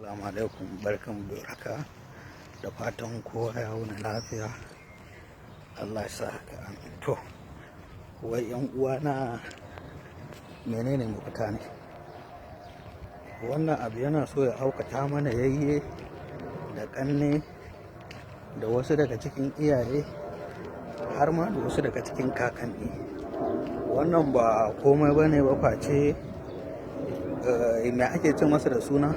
Assalamu alaikum, barkanmu da warhaka, da fatan kowa ya wuni lafiya. Allah ya sa haka, amin. To, wai yan uwana, menene mafita ne? Wannan abu yana so ya haukata mana yayye da ƙanne da wasu daga cikin iyaye, har ma da wasu daga cikin kakanni. Wannan ba komai bane ba face me ake ce masa da suna?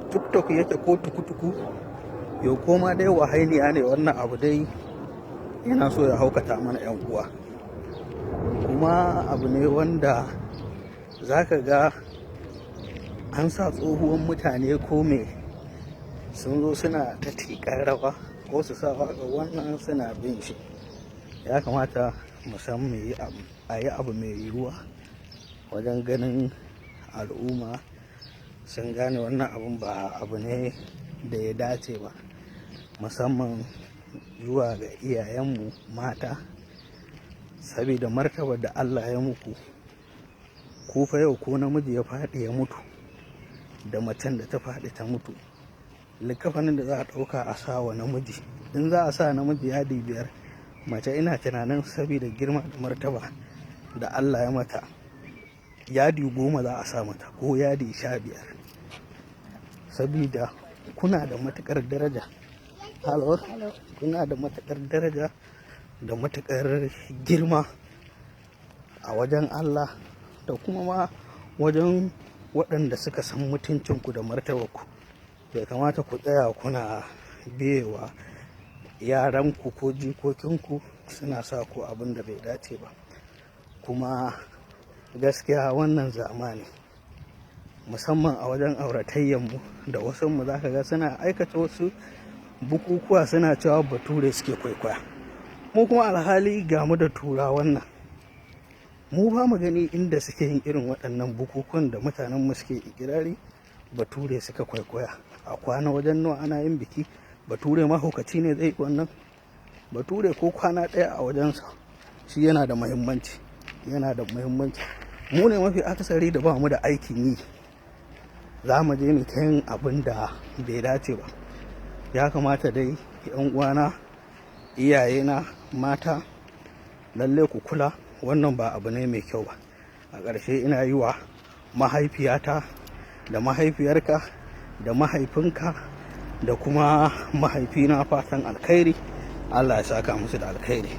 TikTok yake ko tukutuku? Yau koma dai wahainiya ne. Wannan abu dai yana so ya haukata mana 'yan uwa. Kuma abu ne wanda za ka ga an sa tsohuwan mutane ko me sun zo suna ta tiƙar rawa ko su sa waƙa, wannan suna bin shi. Ya kamata mu san mu yi abu, a yi abu mai yiwuwa wajen ganin al'umma sun gane wannan abun ba abu ne da ya dace ba, musamman zuwa ga iyayenmu mata, sabida martabar da Allah ya muku. Ku fa yau ko namiji ya faɗi ya mutu da macen da ta faɗi ta mutu, likkafanin da za a ɗauka a sa wa namiji, in za a sa namiji yadi 5, mace ina tunanin sabida girma da martaba da Allah ya mata, yadi 10 za a sa mata ko yadi 15, sabida kuna da matuƙar daraja. Hello, kuna da matuƙar daraja da matuƙar girma a wajen Allah da kuma ma wajen waɗanda suka san mutuncinku da martabarku. Bai kamata ku tsaya kuna biyewa yaranku ko jikokinku suna sa ku abin da bai dace ba. Kuma gaskiya wannan zamani, musamman a wajen auratayyanmu da wasunmu, za ka ga suna aikata wasu bukukuwa, suna cewa Bature suke kwaikwaya. Mu kuma alhali ga mu da Turawan nan, mu ba mu gani inda suke yin irin waɗannan bukukuwan da mutanenmu suke ikirari Bature suka kwaikwaya. A kwana wajen nawa ana yin biki? Bature mahaukaci ne zai yi wannan? Bature ko kwana ɗaya a wajensa shi yana da muhimmanci, yana da muhimmanci. Mu ne mafi akasari da ba mu da aikin yi, za mu je mu ta yin abin da bai dace ba. Ya kamata dai 'yan uwana, iyayena mata, lalle ku kula, wannan ba abu ne mai kyau ba. A ƙarshe ina yi wa mahaifiyata da mahaifiyarka da mahaifinka da kuma mahaifina fatan alkhairi. Allah ya saka musu da alkhairi.